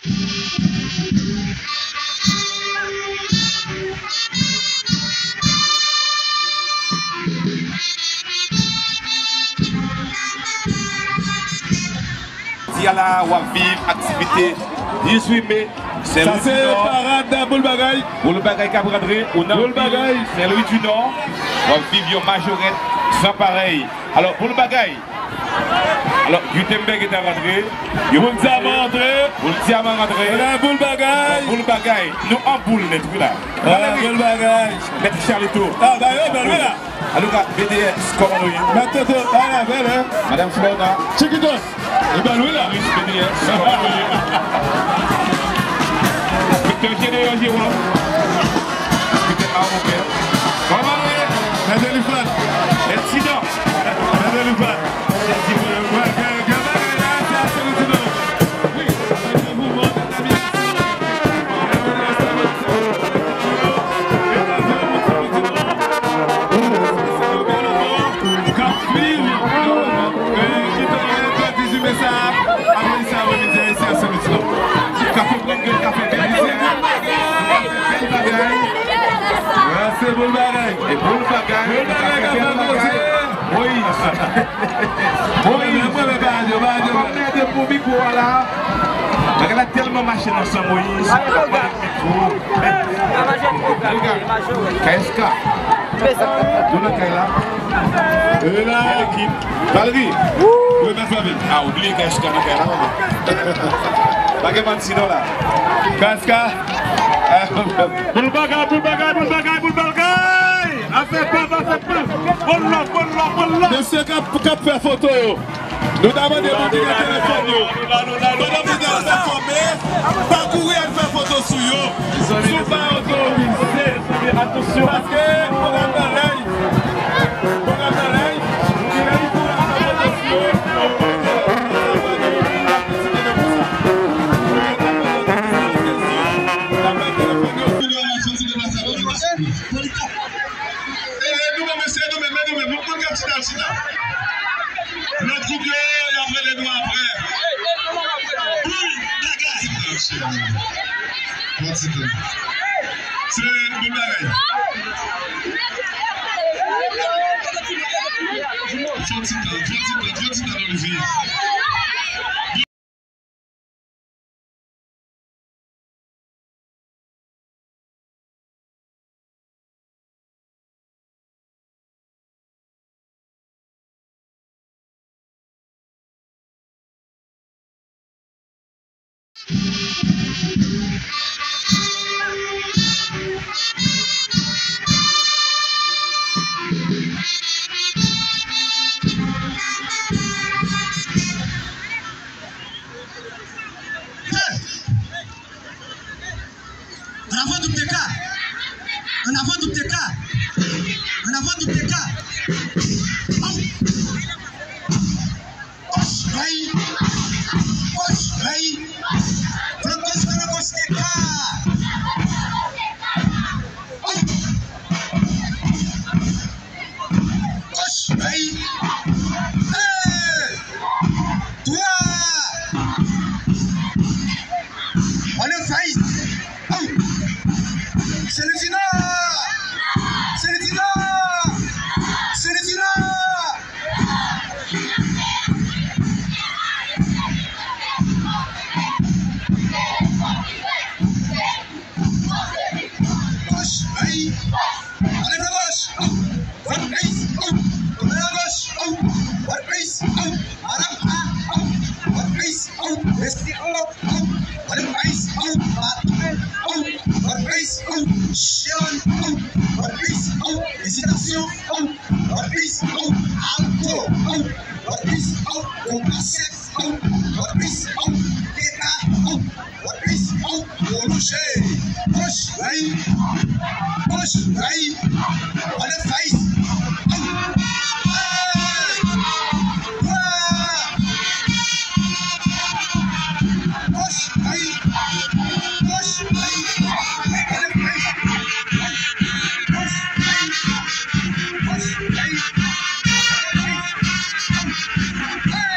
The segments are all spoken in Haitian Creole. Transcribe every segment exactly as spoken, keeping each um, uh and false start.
Jodi a la, w ap viv aktivite dizuit me, Sen Lwi di Nò. Sa se parad Boul Bagay. Boul Bagay k ap rantre, ou nan vil Sen Lwi di Nò, w ap viv yon majorèt san parèy. Alò, Boul Bagay, Alò, Gutenberg gentan rantre. Boul Dyaman rantre. Boul Dyaman rantre. Boul Bagay. Boul Bagay. Nou an boul nèt, wi la. Boul Bagay. Mèt Charlito. Ah, ba yo, bèl, wi la. Antouka, B D S, kòman nou ye? Mèt Toto, ah, bèl, hein? Madam Florna. Chiquito. E bèl, wi la. Miss B D S, kòman nou ye? Inspektè Gédéon Géron. Inspektè Armand Pierre. Kòman nou ye? Mèt Elifan. Mèt Sidan. Mèt Elifan. Se Boul Bagay. E Boul Bagay. Boul Bagay ka fè bèl bagay. Moyiz. Moyiz. Mwen, mwen, mwen, pa di, pa di. Mwen mède pou mikwo a la. Bagay la tèlman mache nan san Moyiz. K S K. Nou nan kay la. E la. Bèl ekip. Valery. Wi, mèt Flavi. Ah, ou bliye K S K nan kay la, mwen. Pa gen manti non la. K S K. Boul Bagay, Boul Bagay, Boul Bagay, Boul Bagay! Afè pa, afè pa! One love, one love, one love! Mesye k ap, k ap fè foto yo, nou ta mande pou nou gen telefòn yo. Pandan nou ta enfòme, pa kouri al fè foto sou yo. Si w pa otorize, paske pwogram nan live. Pwogram nan live. E, e, nou menm, mesye, nou menm, nou menm, nou konn k ap chita, chita. Lòt gwoup yo, y ap rele nou apre. Boul Bagay. Bon ti tan. Se Boul Bagay. Fon ti tan, fon ti tan, fon ti tan, Olivier. Hey! An avan W T K! An avan W T K! An avan W T K! Au! Koch, bay! Koch, bay! Flank gòch, flank gòch, W T K! Au! Koch, bay! Deux! Trois! On the face! Sen Lwi di Nò! Sen Lwi di Nò! Sen Lwi di Nò! Koch, bay! Anlè a gòch! Out! What is out? Anlè a gòch! Out! What is out? Madam A! Out! What is out? Mesye out! Out! What is out? Patwon out! What is out? Sharon out! What is out? Ezitasyon out! What is out? Alto out! What is out? Konpa sèks out! What is out? Teta out! What is out? Prolonje! Push! Right! Push! Right! On the face! Out! Hey! Wow! Push! Right! Push! Right! On the face! Push! Right! Push! Right! Hey! Wow!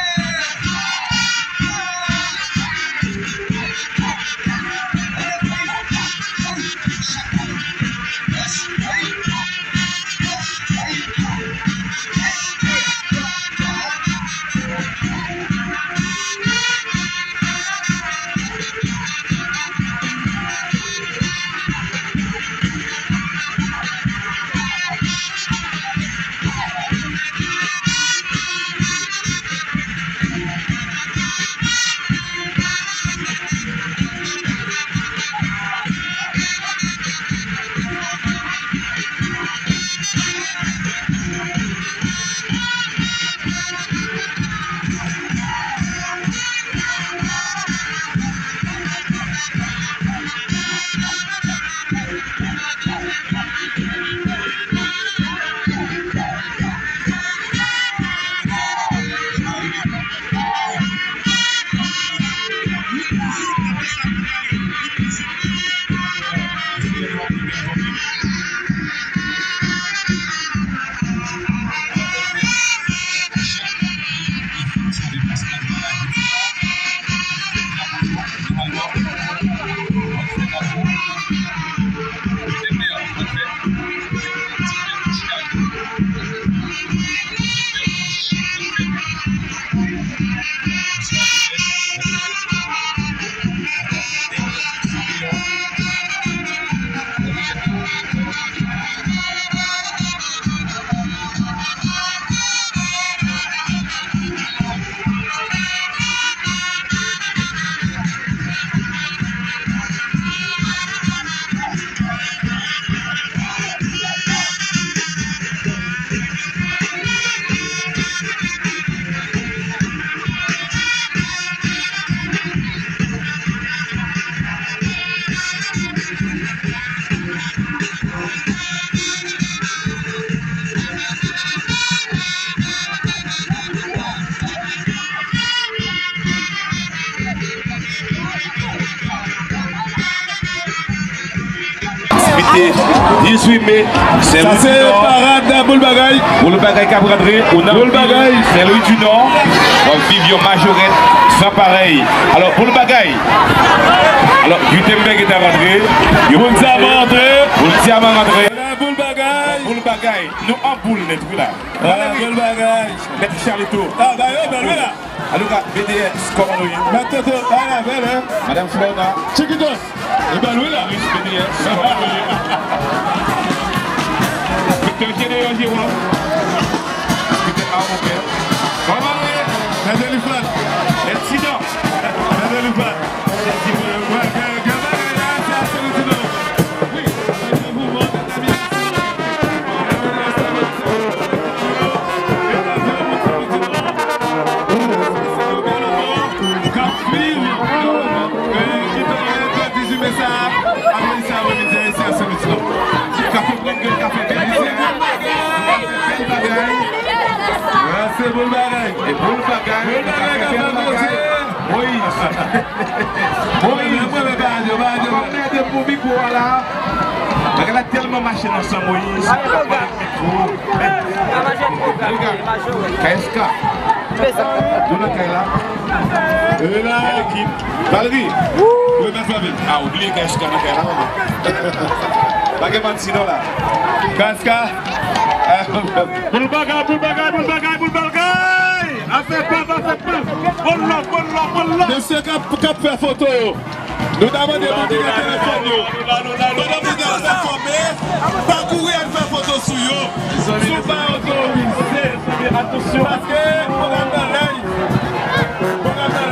Mete dizuit me, Sen Lwi di Nò. Sa se parad Boul Bagay. Boul Bagay k ap rantre nan vil Sen Lwi di Nò. W ap viv yon majorèt san parèy. Alò, Boul Bagay. Alò, Gutenberg gentan rantre. Boul Dyaman rantre. Boul Dyaman rantre. Boul Bagay. Boul Bagay. Nou an boul nèt, wi la. Ah, Boul Bagay. Mèt Charlito. Ah, ba yo bèl, wi la. Antouka, B D S, kòman nou ye? Mèt Toto, bay la bèl, hein? Madanm Florna. Chiquito, e bèl, wi la. Miss B D S, kòman nou ye? Inspektè Gédéon Gérard. Inspektè Avocat. Kòman nou ye? Mèt Elifan. Mèt Sidan. Mèt Elifan. Mèt Sidan. Wè, gen, gen bagay la, se a Sen Lwi di Nò. Wi, se mouvman, mezanmi. K ap viv, eh, ki fè dizuit me sa a, ap reisi avè midi a isi a Sen Lwi di Nò. K ap pran grenn, k ap fè bèl mizè, k ap fè bèl bagay. Wè, se Boul Bagay. E Boul Bagay, Boul Bagay k ap fè bèl bagay. Moyiz. Moyiz. Mwen, mwen, mwen, pa radyo, pa radyo. Pa mède pou mikwo a la. Bagay la tèlman mache nan san Moyiz. K S K. Nou nan kay la. E la. Bèl ekip. Valérie. Wi, mèt Flavi. Ah, ou bliye K S K nan kay la, mwen. Pa gen manti non la. K S K. Boul Bagay, Boul Bagay, Boul Bagay, Boul Bagay. Afè pèp, afè pèp. One love, one love, one love. Mesye k ap, k ap fè foto yo. Nou ta mande pou ki gen telefòn yo. Pandan mwen te al fè kòmès, pa kouri al fè foto sou yo. Si w pa otorize. Atansyon. Paske pwogram nan live. Pwogram nan